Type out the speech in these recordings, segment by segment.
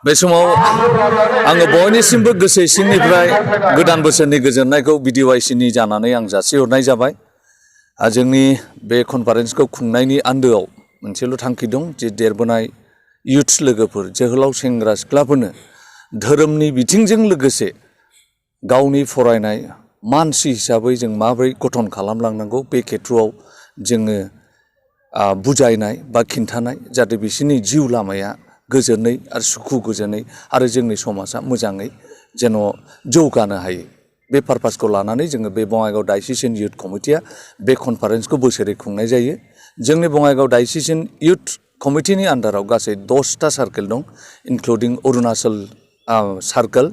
बे समाव आङो बयनिसिमबो गोसो सिंनिफ्राय गोदान बोसोरनि गोजोननायखौ बिडिवाइसिनि जानानै आं जासिहरनाय जाबाय। जोंनि बे कनफारेन्सखौ खुंनायनि आन्दोआव मोनसेल' थांखि दं जे देरबोनाय इयुथ्स लोगोफोर जोहोलाव सेंग्रा सिख्लाफोरनो धोरोमनि बिथिंजों लोगोसे गावनि फरायनाय मानसि हिसाबै जों माबोरै गठन खालामलांनांगौ बे खेथ्रआव जोङो बुजायनाय बा खिन्थानाय जाहाथे बिसोरनि जिउ लामाया गोजोनै आरो सुखु गोजोनै आरो जोंनि समाजा मोजाङै जेन' जौगानो हायो। बे पारपासखौ लानानै जोङो बे बङाइगाव डायसिसन इयुथ कमिटिया बे कनफारेन्सखौ बोसोरै खुंनाय जायो। जोंनि बङाइगाव डायसिसन इयुथ कमिटिनि आन्दाराव गासै 10टा सार्केल दं, इनक्लुडिं अरुणाचल सार्केल,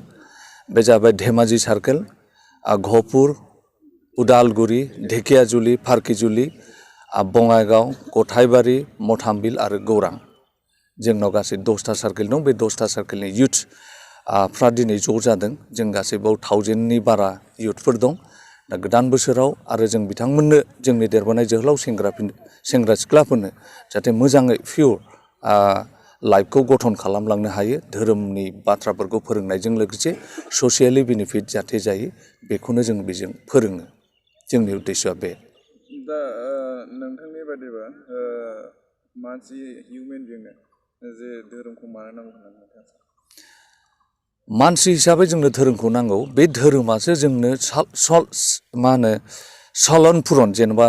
बे जाबाय धेमाजि सार्केल, घपुर, उदालगुरि, ढेकियाजुलि, फारखिजुलि, बङाइगाव, गथायबारि, मथामबिल आरो गौरां। जोंनाव गासै 10टा सार्केल दं। बे 10टा सार्केलनि इयुथ्सफ्रा दिनै ज' जादों। जों गासै बाव 1000नि बारा इयुथफोर दं। दा गोदान बोसोराव आरो जों बिथांमोननो जोंनि देरबोनाय जोहोलाव सेंग्रा सिख्लाफोरनो जाहाथे मोजाङै पियर लाइफखौ गठन खालामलांनो हायो, धोरोमनि बाथ्राफोरखौ फोरोंनायजों लोगोसे ससियेलि बेनिफिट जाहाथे जायो, बेखौनो जों बेजों फोरोङो। जोंनि उद्देश्यआ बे। दा नोंथांनि बादिबा मानसि हिउमेन बिंनो जे धोरोमखौ मानो नांगौ होननानै नोंथाङा सानो? मानसि हिसाबै जोंनो धोरोमखौ नांगौ। बे धोरोमासो जोंनो सालन पुरन जेनेबा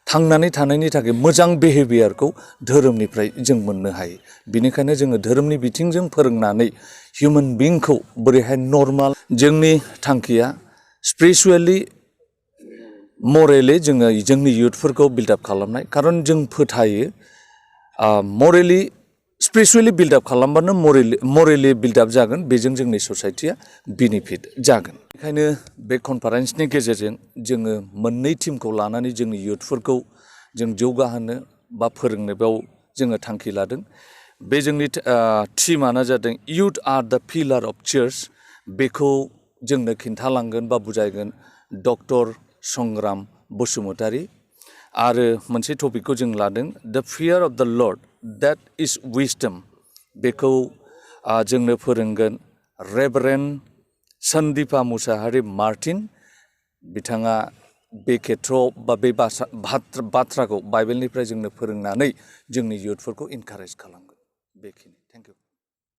थांनानै थानायनि थाखाय मोजां बिहेभियारखौ धोरोमनिफ्राय जों मोननो हायो। बेनिखायनो जोङो धोरोमनि बिथिंजों फोरोंनानै हिउमेन बिंखौ बोरैहाय नर्माल, जोंनि थांखिया स्पिरिचुवेलि मरेलि जोङो जोंनि इयुथफोरखौ बिल्डआप खालामनाय। खारन जों फोथायो मरेलि स्पिरिचुवेलि बिल्डआप खालामबानो मरेलि बिल्डआप जागोन, बेजों जोंनि ससाइटिया बेनिफिट जागोन। बेखायनो बे कनफारेन्सनि गेजेरजों जोङो मोननै टिमखौ लानानै जोंनि इयुथफोरखौ जों जौगाहोनो बा फोरोंनो बेयाव जोङो थांखि लादों। बे जोंनि टिमानो जादों इयुथ आर दा पिलार अफ चेन्ज। बेखौ जोंनो खिन्थालांगोन बा बुजायगोन डक्टर संग्राम बसुमतारी। आरो मोनसे टपिकखौ जों लादों दा fear of the lord that is wisdom. बेखौ जोंनो फोरोंगोन रेभारेन्ड सन्दिपा मुसाहारि मार्टिन। बिथाङा बे खेथ्रआव बा बे बाथ्राखौ बाइबेलनिफ्राय जोंनो फोरोंनानै जोंनि इयुथफोरखौ इनकारेज खालामगोन। बेखिनि।